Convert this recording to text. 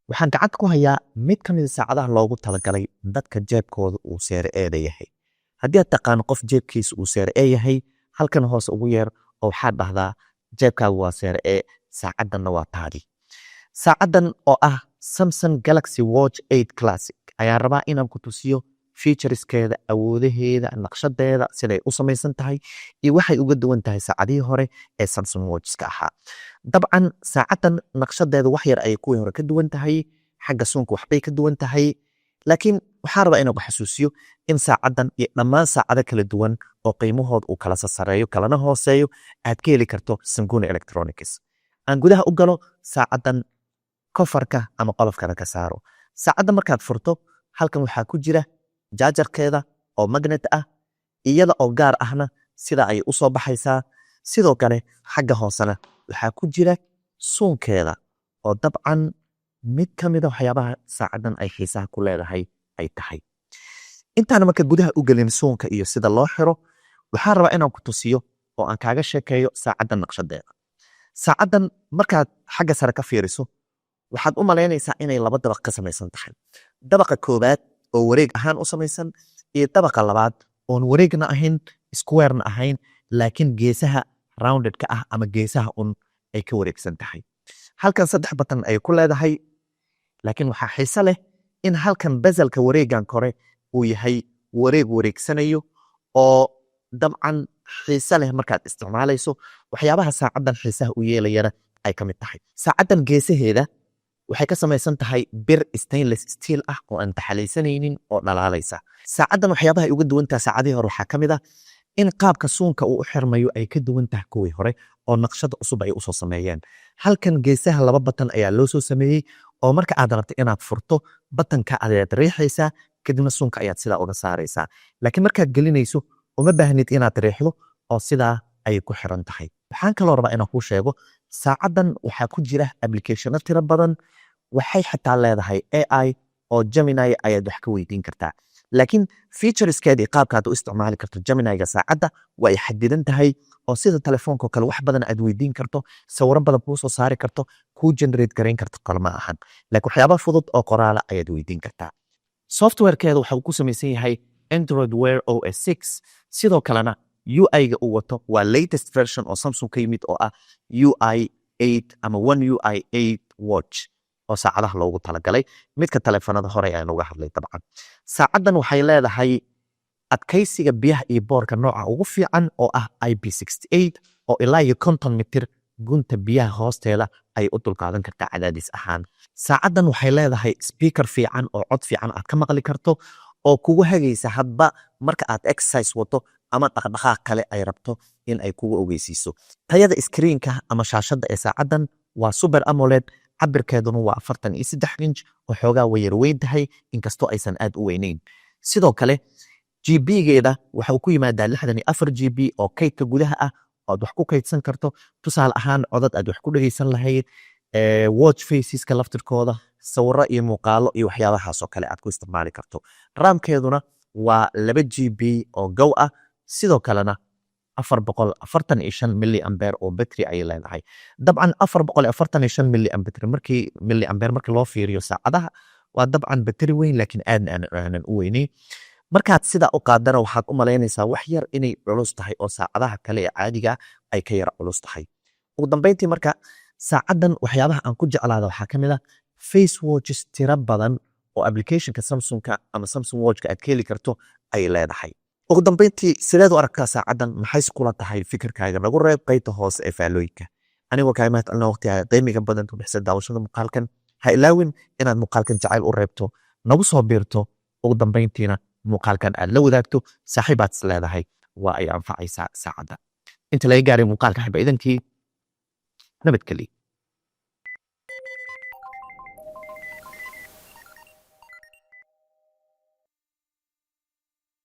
Waxaan gacanta ku hayaa mid ka mid a saacadaha loogu talagalay dadka jeebkooda uu seere eeda yahay. Haddii aad taqaano qof jeebkiisa uu seere ee yahay, halkan hoose ugu yeer oo waxaad dhahdaa: "Jeebkaagu waa seere ee, saacaddanna waa taadi." Saacaddan oo ah Samsung Galaxy Watch 8 Classic ayaan rabaa inaan ku tusiyo featureskeeda, awoodaheeda, naqshadeeda, siday u samaysan tahay iyo waxay uga duwan tahay saacadihii hore ee Samsung Watchska ahaa. Dabcan saacaddan naqshadeeda wax yar ayay kuwii hore ka duwan tahay, xagga suunka waxbay ka duwan tahay, laakiin waxaan rabaa inaan ku xasuusiyo in saacaddan iyo dhammaan saacado kala duwan oo qiimahooda uu kala sasareeyo kalana hooseeyo aad ka heli karto Sanguni Electronics. Aan gudaha u galo saacaddan, kofarka ama qolofkana ka saaro. Saacadda markaad furto, halkan waxaa ku jira chargerkeeda oo magnet ah, iyada oo gaar ahna sida ayay u soo baxaysaa. Sidoo kale xagga hoosena waxaa ku jira suunkeeda, oo dabcan mid ka mida waxyaabaha saacaddan ay xiisaha ku leedahay ay tahay. Intaan marka gudaha u gelin suunka iyo sida loo xiro, waxaan rabaa inaan ku tusiyo oo aan kaaga sheekeeyo saacaddan naqshadeeda. Saacaddan markaad xagga sare ka fiiriso, waxaad u malaynaysaa inay laba dabaq ka samaysan tahay: dabaqa koowaad oo wareeg ahaan u samaysan iyo dabaqa labaad oon wareegna ahayn, squarena ahayn, laakiin geesaha roundedka ah ama geesaha un ay ka wareegsan tahay. Halkan saddex button ay ku leedahay, laakiin waxaa xiise leh in halkan bezelka wareegan kore uu yahay wareeg wareegsanayo, oo dabcan xiise leh markaad isticmaalayso. Waxyaabaha saacaddan xiisaha u yeelayana ay ka mid tahay, saacaddan geesaheeda waxay ka samaysan tahay bir stainless steel ah oo aan daxalaysanaynin oo dhalaalaysa. Saacaddan waxyaabaha ay uga duwan tahay saacadihii hore waxaa ka mid ah in qaabka suunka uu u xirmayo ay ka duwan tahay kuwii hore, oo naqshada cusub ay usoo sameeyeen. Halkan geesaha laba button ayaa loo soo sameeyey, oo marka aad rabto inaad furto, buttonka ayaad riixaysaa, kadibna suunka ayaad sidaa uga saaraysaa. Laakiin markaad gelinayso, uma baahnid inaad riixdo, oo sidaa ayay ku xiran tahay. Waxaan kaloo rabaa inaan kuu sheego, saacaddan waxaa ku jira applicationo tiro badan. Waxay xitaa leedahay AI, oo Gemini ayaad wax ka weydiin kartaa, laakiin featureskeeda iyo qaabka aad u isticmaali karto Geminiga saacadda waa ay xadidan tahay, oo sida telefoonka kale wax badan aad weydiin karto, sawiro badan kuu soo saari karto, kuu generate garayn karto kale ma ahan, laakiin waxyaaba fudud oo qoraala ayaad weydiin kartaa. Softwarekeeda waxa uu ku samaysan yahay Android Wear OS 6. Sidoo kalena UI-ga uu wato waa latest version oo Samsung ka yimid, oo ah UI 8 ama One UI 8 Watch, oo saacadaha loogu talagalay. Midka taleefanada hore ayaan uga hadlay. Dabcan saacaddan waxay leedahay adkaysiga biyaha iyo boorka nooca ugu fiican, oo ah IP 68, oo ilaa iyo 50 mitir gunta biyaha hoosteeda ay u dulqaadan kartaa cadaadis ahaan. Saacaddan waxay leedahay speaker fiican oo cod fiican aad ka maqli karto, oo kugu hagaysa hadba marka aad exercise wato ama dhaqdhaqaaq kale ay rabto in ay kugu ogeysiiso. Tayada screenka ama shaashadda ee saacaddan waa Super AMOLED, cabirkeeduna waa 43 inch, oo xoogaa way yar weyn tahay, inkastoo aysan aad u weyneyn. Sidoo kale GB-geeda waxa uu ku yimaadaa 64 GB oo kaydka gudaha ah, oo aad wax ku kaydsan karto, tusaale ahaan codad aad wax ku dhegeysan lahayd, watch faceska laftirkooda, sawiro iyo muuqaalo iyo waxyaabahaasoo kale aad ku isticmaali karto. RAM-keeduna waa 2 GB oo gow ah. Sidoo kalena 445 milliampere oo battery ayay leedahay. Dabcan 445 milliampere markii milliampere markii loo fiiriyo saacadaha, waa dabcan battery weyn, laakiin aadna aanan u weyneyn. Markaad sidaa u qaadana, waxaad u malaynaysaa wax yar inay culus tahay, oo saacadaha kale ee caadiga ay ka yara culus tahay. Ugu dambeyntii marka, saacaddan waxyaabaha aan ku jeclaada waxaa ka mid ah face watches tiro badan oo applicationka Samsungka ama Samsung Watchka aad ka heli karto ay leedahay. Ugu dambeyntii, sideed u aragtaa saacaddan? Maxay kula tahay? Fikirkaaga nagu reeb qaybta hoose ee faalooyinka. Anigoo kaa mahad celina waqtiga qiimiga badan ku bixisa daawashada muuqaalkan, ha ilaawin inaad muuqaalkan jacayl u reebto, nagu soo biirto, ugu dambeyntiina muuqaalkan aad la wadaagto saaxiibaad is leedahay waa ay anfacaysaa saacadda. Inta laga gaaray muuqaalka xiba, idankii nabadgelyo.